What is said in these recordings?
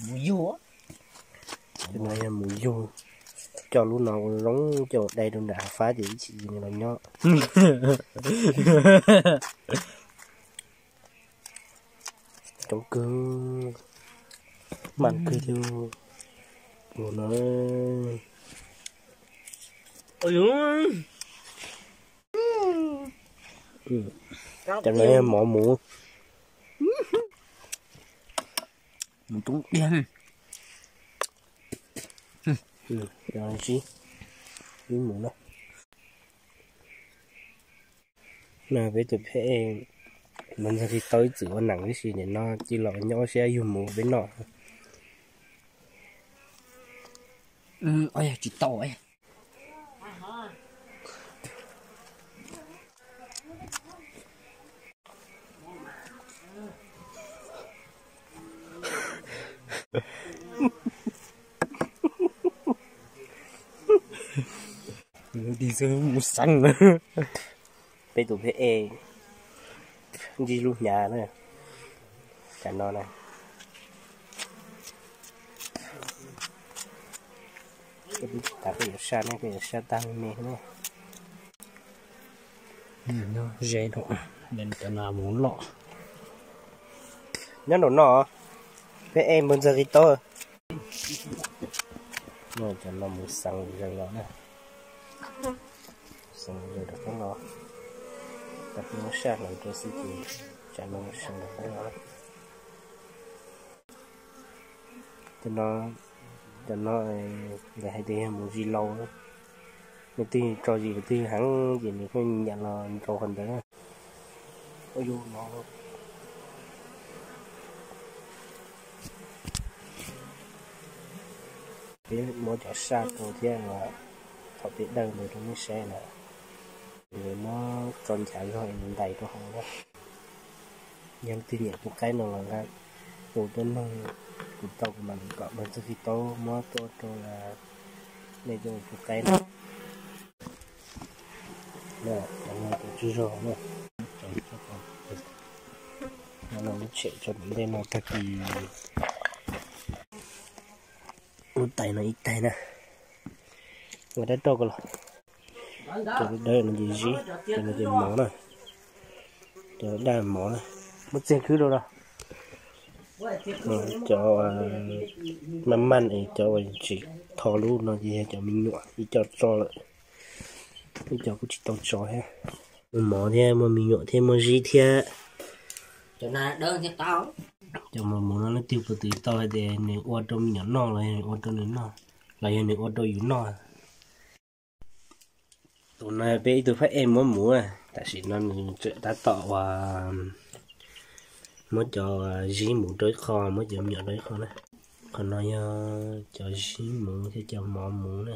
Mus yug. Cov no yog mus yug. Coj lub no ua zoo coj dai rau nram hav fab ces ib chim nws los nyob. Coob kawg, mas kawg thiab. Ua no. Cov no yog mov mus. Mus tub diag. Ib mus na. No peb tus pheb ej, no ntxog li tau ib txwm ua neej tib si, nim no cia los nyob siab yug mus peb noj. Tsis tau. Tig xwb mus xeev. Peb tus pheb ej ntsib lub hnyav na. Cov no na. Peb yuav saj ne, peb yuav saj tag me me na. Nyob ze rau, cov no mus loj. Nyob nraum no, pheb ej npawg ntxawg qis taub. Cov no mus xeev zaws los na. Xeev zaws rau qab no. Tab peb muab saj hloov rau xwb ces tsam no mus xeev rau qab no. Cov no, cov no lawv hais tias yog mus zis laus, nws twg tso zis nws twg heev ces nws pheej nyiam los nrau qhov ntawd. Ua yus no. Peb muab cov saj rau thiab, thaum peb dawj ntawd rau nej saib na. Nws muab tso nchav zog es nws ntais rau hauv na. Yog leej twg nyiam tus qaib no los nqa tus tuaj nug kuv tau, kuv mam li kom npawg Ntxawg Qhib Taub muab tuaj rau nej coj ua tus qaib no. Cov no tus tswv zog na. Cov no lub tshem tso tom ntej no tag kis lub tais no ib tais na. Ua dab roj ko los. Cov dawb no ces zib, cov no ces mov na. Cov daj mov na. Muab txiag khwb rau los. Cov maj maj es cov uas tsis tho lub no ces yog cov me nyuam ib co tso lawm, ib co kuj tsis tau tso thiab. Muaj mov thiab, muaj me nyuam thiab, muaj zib thiab. Cov mov mov no leej twg puas twv tau hais tias nws ua rau me nyuam noj los yog nws ua rau nws noj, los yog nws ua rau yus noj. Tus no peb ib tug phab ej muab mus, tam sim no nws tseem tab tom uas muab cov zib mus rau ib qho, muab cov me nyuam rau ib qho na. Qhov no yog cov zib mus thiab cov mov mus na.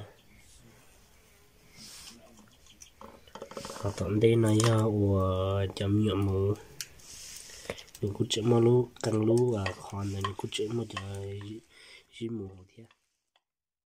Qhov tom ntej no yog uas cov me nyuam mus, nws kuj tseem muaj lub qee lub qhov ntawd nws kuj tseem muaj cov zib mus thiab.